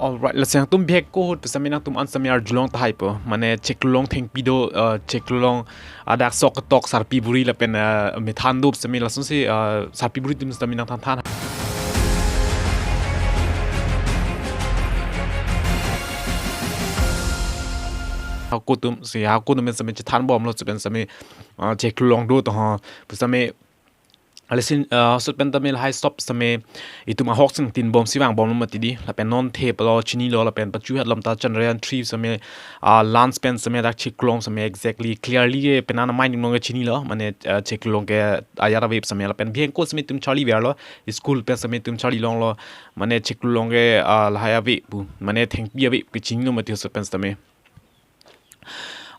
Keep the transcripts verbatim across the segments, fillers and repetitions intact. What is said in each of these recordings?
Alright, lasi nangtum bihek ko ahut pusitame nangtum an sitame arjulong tahai po. Mane chiklo long thengpi do, uh, chiklo long adak sok tok sarpi buri lapen, uh, methan do pusitame lasonsi, uh, sarpi buri atum sitame nangthan than. Hako atum si, hako atum sitame chethan bomlo lapen sitame, uh, chiklo long do to ho. Pusitame Lasi, uh, ahut pen tame lahai stop sitame itum ahok sing tin bom si vang bomlo mati di. Lapen non the palo chinilo lapen pachu hat lom ta Chandrayaan three sitame, uh, launch pen sitame dak chiklo long sitame exactly clearly ke penang amei aning long ke chinilo. Mane, uh, chiklo long ke ajat ave sitame lapen bihek ko sitame itum charli verlo. School pen sitame itum charli longlo. Mane chiklo long ke, uh, lahai ave pu. Mane thengpi ave pu chinilo mati ahut pen sitame.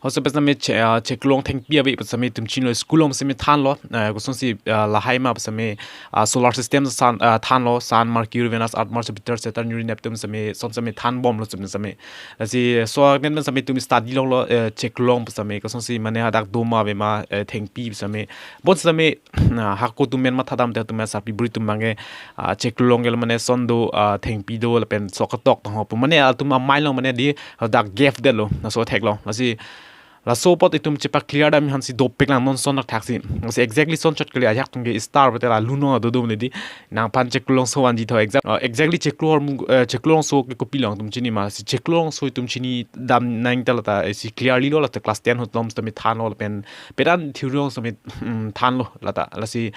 Ahut pen sitame che-, ah, chiklo long thengpi ave pusitame itum chinilo, school along sitame thanlo, ah, kosonsi, ah, lahai ma pusitame, ah, solar system san, ah, thanlo, Sun, Mercury, Venus, Earth, Mars, Jupiter, Saturn, Uranus, Neptune sitame, son sitame than bomlo sitame sitame. Lasi so anet pen sitame itum study longlo, eh, chiklo long pusitame, kosonsi mane hadak do ma ave ma, eh, thengpi pusitame. Bon sitame, ah, hako atum men matha dam te atum sarpi buri atum abang ke, ah, chiklo long ke mane son do, ah, thengpi do lapen sok tok to ho pu. Mane atum amei along mane di hadak gap detlo, laso theklong. Lasi laso apot itum chepa clear dam aphansi dopik lang non son thakthak si. Lasi exactly son chot kali ajak tung ke star betel alu no do do ne di. Nangphan chiklo long so anji tho exact, uh, exactly chiklo hor mung, uh, chiklo long so ke kopi long itum chini ma. Si chiklo long so itum chini dam nang ta lata, eh, si clearly lo lata class ten ahut lom sitame thanlo lapen peran theory long sitame, mm, thanlo lata. Lasi,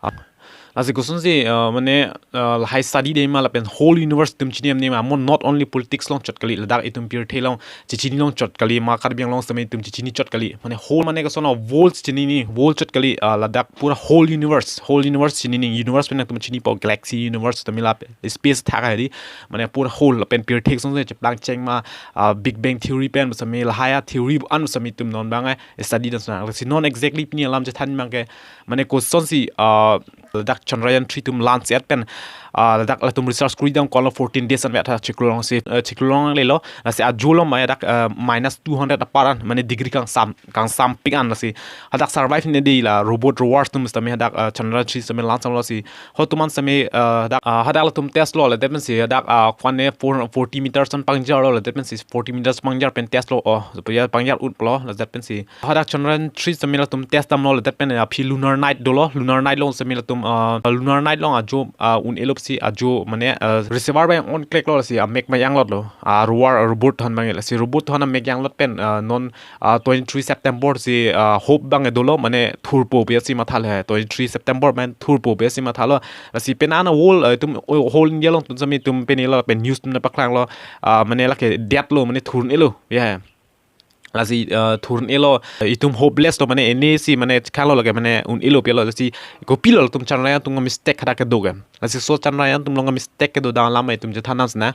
uh, Lasi kosonsi, uh, mane, uh, lahai study de ma lapen whole universe itum chini em ne ma, mo not only politics along chot kali, ladak itum pirthe along chechini along chot kali, ma Karbi Anglong sitame itum chechini chot kali. Mane whole mane koson world chinine, world chot kali, uh, ladak pura whole universe, whole universe chinine, universe pen itum chinipo galaxy, universe sitame la space thak hai di, mane pura whole lapen pirthe kosonsi cheplang cheng ma, uh, Big Bang theory pen sitame lahai a theory an sitame itum non abang, eh, study dam sona. Lasi non exactly pini alam chethan abang ke, mane kosonsi, uh, ladak Chandrayaan three atum launch et pen, ah, ladak latum research kuri dam kolo fourteen days an vet ha chiklo long si, eh, chiklo long lelo, lasi ajo lo ma dak, eh, minus two hundred apar an, mane degree kangsam, kangsam pik an lasi. Hadak survive ne di la robot rovers atum sitame hadak, eh, Chandrayaan three sitame launch lo si. Ho atum an sitame, eh, dak, ah, hadak latum test lo ladet pen si hadak, ah, kwan ne four, forty meters an pangjar lo ladet pen si forty meters pangjar pen test lo, oh, so ya pangjar ut lo ladet pen si. Hadak Chandrayaan three sitame latum test damlo ladet pen aphi lunar night dolo, lunar night along sitame latum, ah, lunar night along ajo, ah, un-elo pusi ajo mane, ah, receiver abang on klek lo lasi amek ma yanglot lo, ah, rover, ah, robot atum abang lasi robot atum amek yanglot pen, ah, non, ah, twenty-three September si, ah, hope abang dolo mane thurpo pu si matha le, twenty-three September mane thurpo pu si matha lo lasi penang a whole, ah, itum, oh, whole India along atum sitame itum pen elo pen news atum nangpaklang lo, ah, mane lake det lo mane thur un-elo ya. Lasi, uh, thur un-elo, uh, itum hopeless lo mane ene si mane khang lo lake mane un-elo pilo lasi kopilo latum Chandrayaan atum mistake hadak kedo ke. Lasi so Chandrayaan atum along mistake kedo dang alam itum chethan dam sona.